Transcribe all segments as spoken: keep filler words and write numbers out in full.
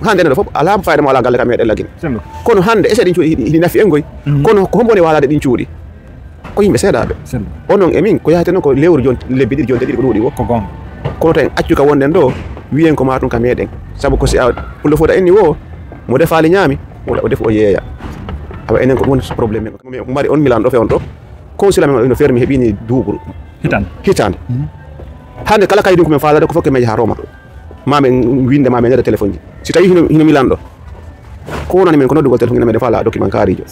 Hannde enen ɗo fof alaa fayda mo alaa galle ka meɗen Lagine. Kono hannde ese ɗin cuuɗi hiɗi nafi en koy. Kono ko hombo woni waalaade ɗin cuuɗi? Ko yimɓe seeɗaaɓe. Onon e min ko yahate noon ko lewru jon lebbi ɗiɗi jonte ɗiɗi ko ɗuuɗi wo. Ko goonga. Kono to en accu ka wonɗen ɗo, wiyen ko maa tun ka meɗen. Sabu ko si a pullo fota enni wo, mo defaali ñaami, wala o defu o yeeya. Awa enen ko ɗum woni problème men. Ko mari on Milan ɗo fewon ɗo. Consulat men ino fermi heɓini duuɓuru. Hitande. Hitande. Hannde kala kayidun ko men faalade ko fof ke meeje haa Roma. Ma men winnde ma men nodda téléphone ji. Si tawi hino, hino Milan ɗo. Ko wonani men ko noddugol téléphone ina meɗen faala document kaarijo.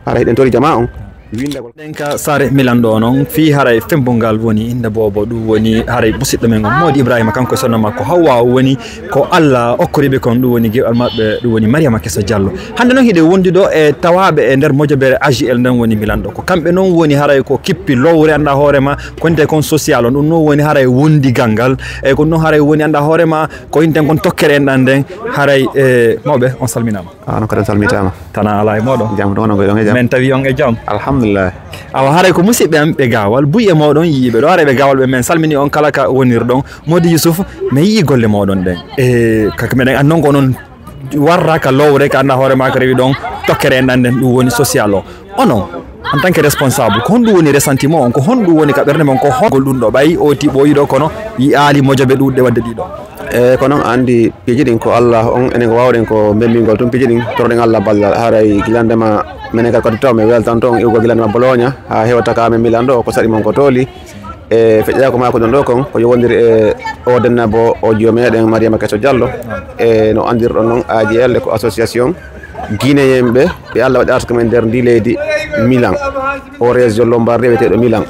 Hara hiɗen tori jama on. Winndagol. Ɗen ka saare Milan ɗo noon, fii haray femmbungal woni innde boobo, ɗum woni haray musidɗo men on, Moodi Ibrahima, kanko e sonna makko Hawwa, woni ko Allah okkoriɓe kon, ɗum woni giwal maɓɓe, ɗum woni Mariama Keso Diallo. Hannde noon hiɗen wondi ɗo e tawaaɓe e nder mojobere A J L nden woni Milan ɗo. Ko kamɓe noon woni haray ko kippi lowre, annda hoore ma, ko innde kon social on, ɗum noon woni haray wondigal ngal. E ko ɗum noon haray woni, annda hoore ma, ko innde kon tokkere en ɗan nden, haray, e, mawɓe, on salminaama. A, onon kadi on salmitaama. Tana alaa e mooɗon. Jam ɗon, onon ngoy ɗon e jam. Men tawi on e jam. Alhamdulillah. Awa, haray ko musidɓe am ɓe Gaawal, buy e mooɗon yi'iiɓe ɗo, haray ɓe Gaawal ɓe, men salmini on kala ka wonirɗon. Moodi Yusuf, mi yi'i golle mooɗon ɗen. E, ka, ka meɗen anndi non ko onon warra ka lowre, ka annda hoore ma ka rewi ɗon, tokkere en ɗan nden, ɗum woni social o. Onon, en tant que responsable, ko honɗum woni ressentiment on? Ko honɗum woni ka ɓernde mon? Ko hongol ɗum ɗo ɓay o ti ɓooyi ɗo kono yi'aali mojobe ɗuuɗɗe wadde ɗiɗo? E, ko non anndi piiji ɗin ko Allah on, enen ko waawɗen ko mbembingol tun piiji ɗin, toroɗen Allah ballal. Haray gilande ma menen kadi ko addi taw mi weltanto on iwgol gilande ma Bologna, haa hewta ka amen Milan ɗo, ko saɗi mon ko tooli. E feƴƴa ko maako ɗon ɗo kon, ko yowondiri e o dennabo o jiyo meɗen Mariama Keso Diallo. E no anndirɗon non, A J L ko association guinéen ɓe, ɓe Allah waɗi arsuka men nder ndi leydi Milan. O région Lombardi wiyeteeɗo Milan.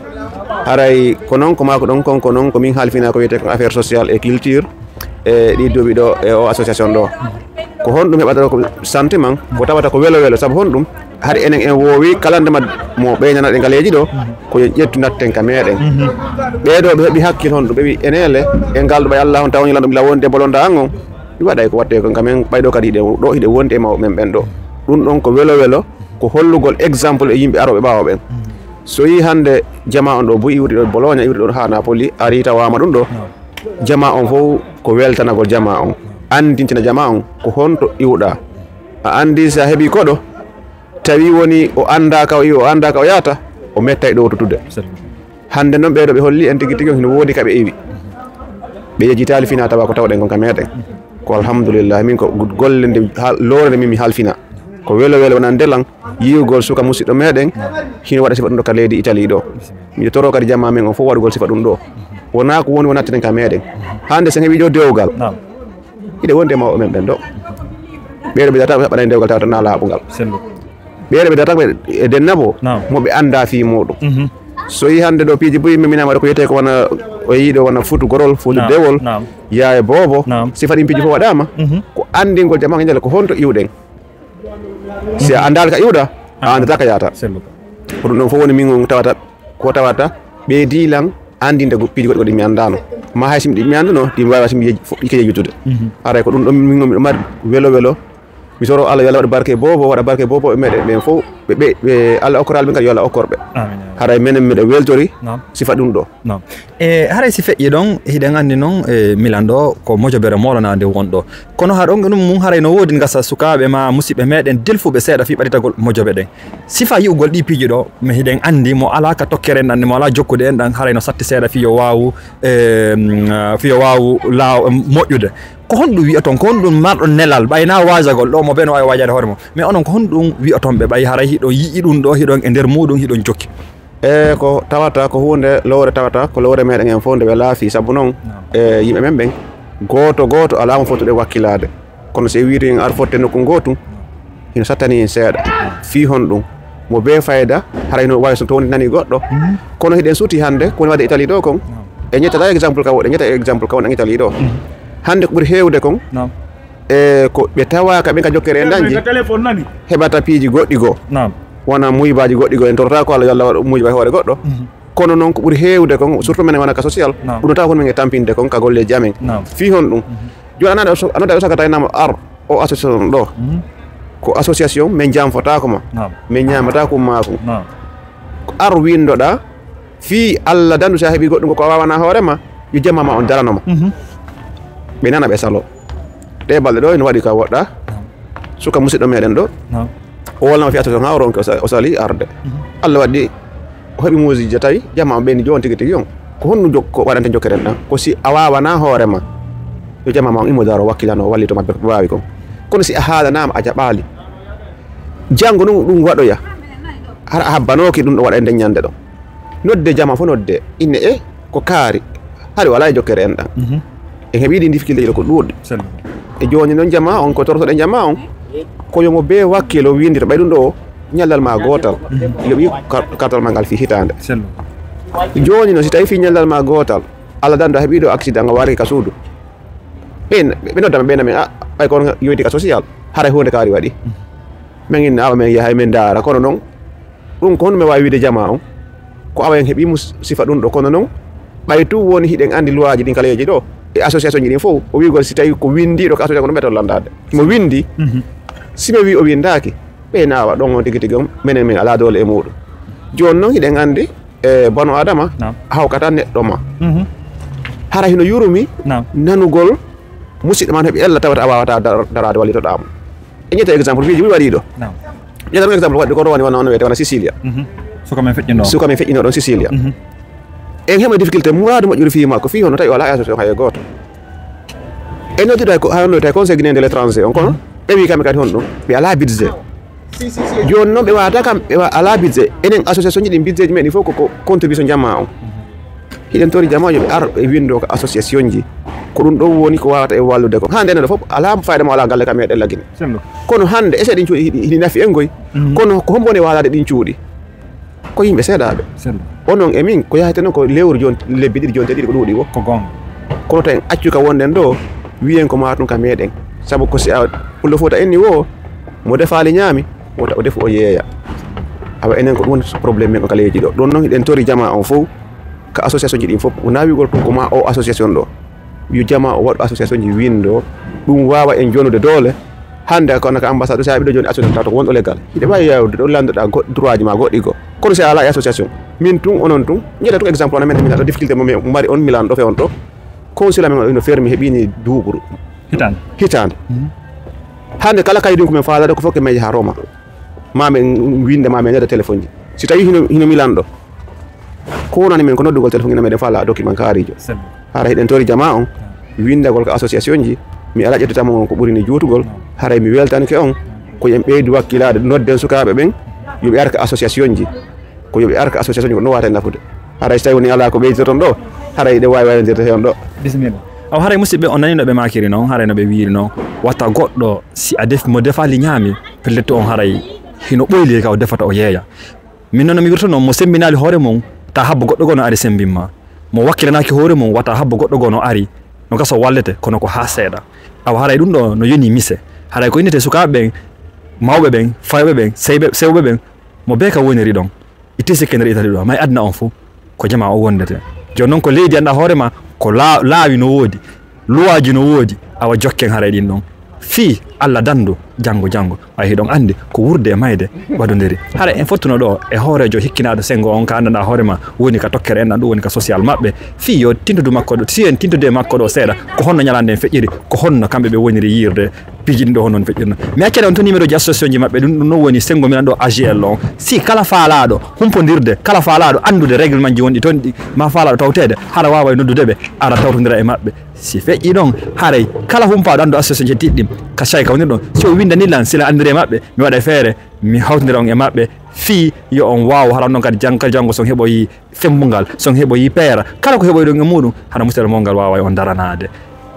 Haray ko non ko maako ɗon kon, ko non ko min halfina ko wiyetee kon affaire sociale et culture. E ɗi duuɓi ɗo e o association ɗo. Ko honɗum heɓata ɗo ko sentiment, ko tawata ko welo welo, sabu honɗum? Hari enen en woowi kala ndema mo ɓeynanaɗen ngaleeji ɗo, ko yo ƴettu natten ka meɗen. Ɓee ɗo ɓe heɓi hakkil honɗum, ɓe wi enele, e ngal ɗo ɓay Allah on tawani lanɗo ɓila wonde bolonda an on. Mi waɗay ko watte kon ka men ɓay ɗo kadi hiɗen ɗo hiɗen wondi e mawɓe men ɓen ɗo. Ɗum ɗon ko welo welo, ko hollugol exemple e yimɓe arooɓe ɓaawo ɓen. So yii hannde jama on ɗo buy iwri ɗo Bologna, iwri ɗo haa Napoli, ari tawama ɗum ɗo. Jama on fof ko weltanagol jama on, anndintina jama on ko honto iwɗa. A anndi si a heɓi koɗo, tawi woni o annda ka o iwi, o annda ka o yahata, o mettay ɗowtotude. Hannde noon ɓeeɗo ɓe holli en tigi tigi on hino woodi ka ɓe iwi. Ɓe yejjitaali fina tawa ko tawɗen kon ka meɗen. Ko alhamdulillah, min ko golle nde hal-, lowre nde min mi halfina. Ko welo welo wonande lan, yi'ugol suka musiɗɗo meɗen, hino waɗa sifa ɗum ɗo ka leydi Italie ɗo. Miɗo toro kadi jama men on fof waɗugol sifa ɗum ɗo. Wona ko woni wonattiren ka meɗen. Hannde sen heɓi ɗo dewgal. Hiɗe wondi e mawɓe men ɓen ɗo. Ɓeeɗo ɓe data ɓe haɓɓanani dewgal tawata na laaɓungal. Ɓeeɗo ɓe data ɓe e dennabo, mo ɓe annda fii muɗum. So yi hannde ɗo piiji buy mi minama waɗa ko wiyetee ko wona, o yiɗo wona futu gorol, futu dewol, yaa e boobo. Sifa ɗin piiji fof waɗama. Ko anndingol jama on ñande ko honto iwɗen. Si a anndaali ka iwɗa, a anndataa ka yahata. Ko ɗum ɗon fof woni min on tawata, ko tawata ɓeydi lan anndinde go-, piiji goɗɗi goɗɗi mi anndaano. Ma hay si mi ɗi mi annduno, ɗi mi waawa si mi yej-, fo-, ɗi ka yejjutude. Haray ko ɗum ɗon min on miɗo mari welo welo. Mi toro Allah yo Allah waɗa barke e boobo, waɗa barke e boobo e meɗen ɓen fof. Ɓe, ɓe, ɓe Allah okkoraali ɓen kadi yo Allah okkor ɓe. Haray menen miɗo weltori sifa ɗum ɗo. E haray si feƴƴi ɗon, hiɗen anndi non, e Milan ɗo ko mojobere moolanaande won ɗo. Kono haa ɗon ɗum mum haray no woodi ngasa sukaaɓe ma musiɓɓe meɗen dilfuɓe seeɗa fii ɓaditagol mojobe ɗen. Sifa yi'ugol ɗi piiji ɗo, mi hiɗen anndi mo alaa ka tokkere en ɗan, mo alaa jokkude en ɗan, haray no satti seeɗa fii yo waawu, e, mm, fii yo waawu laaw-, moƴƴude. Ko honɗum wi'oton, ko honɗum marɗon nelal, ɓay na waajagol ɗo mo bee no waawi waajaade hoore mum. Mais onon ko honɗum wi'oton ɓe, ɓay haray hiɗon yi'i ɗum ɗo, hiɗon e nder muuɗum, hiɗon jokki? E ko tawata ko huunde lowre tawata ko lowre meɗen en fof nde ɓe laafi. Sabu noon, e yimɓe men ɓen, gooto gooto alaa mo foti ɗe wakkilaade. Kono si en wiiri en ar fotte nokku ngootu, hino sattani en seeɗa. Fii honɗum? Mo bee fayda, haray no waawi so towninani goɗɗo. Kono hiɗen suuti hannde, ko woni waɗde Italie ɗo kon. En ƴettata exemple ka woni, en ƴetta exemple ka woni en Italie ɗo. Hannde ko ɓuri heewde kon, e ko ɓe tawaaka ɓen ka jokkere en dañde, heɓata piiji goɗɗi goo. Wona muybaaji goɗɗi goo, en torotaako Allah yo Allah waɗu muyba e hoore goɗɗo. Kono noon ko ɓuri heewde kon, surtout menen wona ka social, ɗum ɗo tawa ko min e tampinde kon ka golleeji amen. Fii honɗum? Jooni a nodda o so-, a nodda o saka tawi nama ar o association ɗo. Ko association min janfotaako ma. Min ñaamataako maaku. Ko ar winndoɗaa fii Allah dandu si a heɓi goɗɗum ko a waawana hoore ma, yo jama ma on darano ma. Ɓe nana ɓe salo. Ɗe balɗe ɗo ene waɗi ka woɗɗa. Suka musidɗo meɗen ɗo. O wolnama fi association ha o ronki o sa- o sali arde. Allah waɗi o heɓi muusi je tawi jama on ɓeyni joni tigi tigi on. Ko honno jok- ko waɗante jokkere en ɗan? Ko si a wawana hoorema yo jama ma on immo daro wakkilano wallito ma ko wawi kon. Kono si a haalanama a jaɓali janngo ɗum ɗum waɗoya. Hara a habbanoki ɗum ɗo waɗa e nden ñande ɗon. Nodde jama fof nodde inne e ko kaari. Hari wala e jokkere en ɗan. En heɓi ɗi difficulté ji ɗo ko ɗuuɗɗi. E joni noon jama on ko tortoɗen jama on ko yomo be wakkilo windita ɓay ɗum ɗo ñallal ma gootal. Yoɓi kartal ma ngal fi hitande. Joni noon si tawi fi ñallal ma gootal Allah dando a heɓi ɗo accident nga waraki ka suudu. Ɓen ɓe noddama ɓe nami a ɓay kon yoyti ka social. Haray hunde kaari waɗi. Min inna awa min yahay min ndaara kono noon ɗum ko honno mi wawi wiide jama on ko awa en heɓimo sifa ɗum ɗo kono noon ɓay tun woni hiɗen andi luwaji ɗin kala yeeji ɗo e association ji ɗin fof o wigol si tawi ko windiɗo ko association kono ɓe to landade mo windi si mi wi o windaki ɓe nawa ɗon on tigi tigi on minen min ala doole e muɗum joni noon hiɗen andi e bono adama hawkata neɗɗo ma hara hino yurumi nanugol musidɗo ma no heɓi ella tawata a wawata darade wallitoɗamo. E ƴetta exemple piiji ɓuri waɗi ɗo. Ƴetta ɗum exemple waɗi ko rowani wona on wiyete wona sicilia. Suka men feƴƴino ɗon sicilia. En heɓa difficulté muradu moƴƴude fii makko fii hono tawi o ala association hay e gooto. E noddude hay ko hano tawi conseil guinéen de l'étranger on kono ɓe wi kamɓe kadi honɗum ɓe ala budget. Joni noon ɓe wawata kam ɓe ala budget enen association ji ɗin budget ji meɗen fof koko contribution jamma on. Hiɗen tori jamajo ɓe ara ɓe windo ko association ji ko ɗum ɗon woni ko wawata e wallude ko ha ndena ɗo fof ala fayda mo ala galle kam meɗen laggine. Kono hande ese ɗin cuuɗi hiɗi nafi en goy. Kono ko hombo woni walade ɗin cuuɗi? Ko yimɓe seeɗaɓe. Onon e min ko yahata noon ko lewru joni lebbi ɗiɗi joni te ɗiɗi ko ɗuuɗi wo. Ko gonga. Kono tawi en accu ka wonden ɗo wiyen ko matum ka meɗen. Saabu ko si a pullo fota enni wo mo defali ñaami wota o defu o yeeya. Awa enen ko ɗum woni probléme men o ka leydi ɗo ɗon noon hiɗen tori jama on fof. Ka association ji ɗin fof wona wigol tun ko ma o association ɗo yo jama o waɗu association ji windo ɗum wawa en jonude doole. Hande kono ka ambassade sa ɓiɗo joni association tawta ko wonɗo leggal hiɗa wawi yawde ɗo landoɗa goɗɗi droit ji ma goɗɗi go. Kono si a ala e association min tun onon tun jeɗa tun exemple on amen milan ɗo difficulté mo mari on milan ɗo fe on ɗo consul amen on ino fermi heɓini duuɓuru hitande. Hande kala kayidin ko min falade ko fof ke meji ha roma ma min winde ma min neda téléphone ji si tawi hino hino milan ɗo ko wonani min ko noddugol téléphone ina meɗen fala document kaarijo. Hara hiɗen tori jama on windagol ko association ji mi ala ƴettutama on ko ɓurini juutugol haray mi weltanke on ko en ɓeydi wakkilade nodden sukaɓe ɓen yoɓe arka association ji ko yoɓe arka association ji ko no wata nafude. Haray so tawi woni ala ko ɓeyditoton ɗo haray ɗe wawi waynodirde hen ɗo. Bisimilla. Aw haray musidɓe on nani no ɓe makiri noon haray no ɓe wiiri noon wata goɗɗo si a def mo defali ñaami pelletto on haray hino ɓoyli ka o defata o yeeya. Min noon no mi wirta noon mo semmbinaali hoore mum ta habbo goɗɗo goo no ari semmbin ma. Mo wakkilanaaki hoore mum wata habbo goɗɗo goo no ari no gasa o wallete kono ko haa seeɗa. Awa haray ɗum ɗo no yoni mise. Haray ko innete sukaaɓe ɓen, mawɓe ɓen, fayɓe ɓen, seyɓe sewɓe ɓen, mo bee ka woniri ɗon. Itti sikke nder Itali ɗo, ma e aduna on fof ko jamaa o wondete. Jooni noon ko leydi anndaa hoore ma ko laawi no woodi. Luwaaji no woodi, awa jokken haray ɗin ɗon. Fii Alla danndu janngo janngo, ɓay hiɗon anndi ko wuurde e mayde waɗondiri. Hara en fottuno ɗo e hooreejo hikkinaaɗo senngo on ka anndanɗaa hoore ma woni ka tokkere enɗan ɗum woni ka social maɓɓe. Fii yo tintudu makko ɗo, si en tintudu e makko ɗo seeɗa, ko honno ñalaande en feƴƴiri, ko honno kamɓe ɓe woniri yiirde piiji ɗin ɗo honno feƴƴirno. Mi accani on to numéro ji association ji maɓɓe ɗum ɗum noon woni senngo minan ɗo A G L on. Si kala faalaaɗo humpondirde, kala faalaaɗo anndude réglement ji wonɗi toon ɗi ma faalaaɗo tawteede, hara waawa e noddude ɓe, ara tawtondira e maɓɓe. Si feƴƴi ɗon haray kala humpaaɗo anndu association je tiɗɗi ka cay ka wonir ɗon si o windani lan sila anndiri e maɓɓe mi waɗa e feere mi hawtondira on e maɓɓe fii yo on waaw hara on ɗon kadi janngo kadi janngo son heɓoyi fembungal son heɓoyi peera kala ko heɓoyi ɗon e muɗum hara musidal mo ngal waawa on daranaade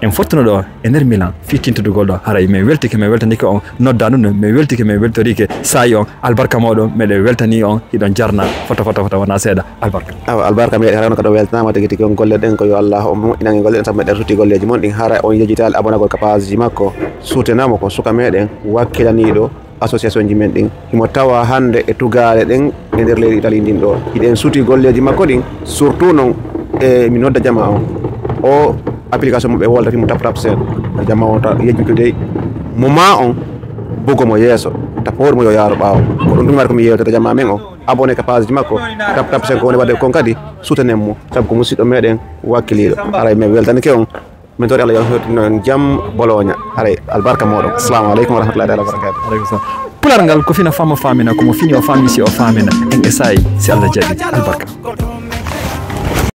en fottuno ɗo e nder milan fii tintudugol ɗo haray min weltike min weltanike on nodda ɗum ɗum min weltike min weltorike saayi on albarka moɗon meɗen weltani on hiɗon jarna foto foto foto wona seeɗa albarka awa albarka meɗen harano kadi o weltanama tigi tigi on golle ɗen ko yo allah o moƴƴinan e golle ɗen saabu meɗen rutti golleji mon ɗin hara on yejitali abonagol ka page ji makko suutenamo ko suka meɗen wakkilaniɗo association ji men ɗin himo tawa hannde e tugaale ɗen e nder leydi itali ndin ɗo hiɗen suuti golleji makko ɗin surtout noon e mi nodda jama on o application mo ɓe woltati mo tap tap sen jama on ta yejjutude mo ma on bugo mo yeeso ta poori mo yo yaaro ɓaawo ko ɗum tumimata ko mi yewtata jama men o abonné ka page ji makko tap tap sen ko woni wadde kon kadi soutenen mo sabu ko musiɗɗo meɗen wakkiliɗo haray min weltanike on Min tori Allah yo hewtino en jam Bologna. Haray albarka moɗon. Assalamu aleykum wa rahmatullahi taala wa barakatuh. Aleykum salam. Pular ngal ko fina fama famina, ko mo fini o fami si o famina. En esayi si Allah jaɓi. Albarka.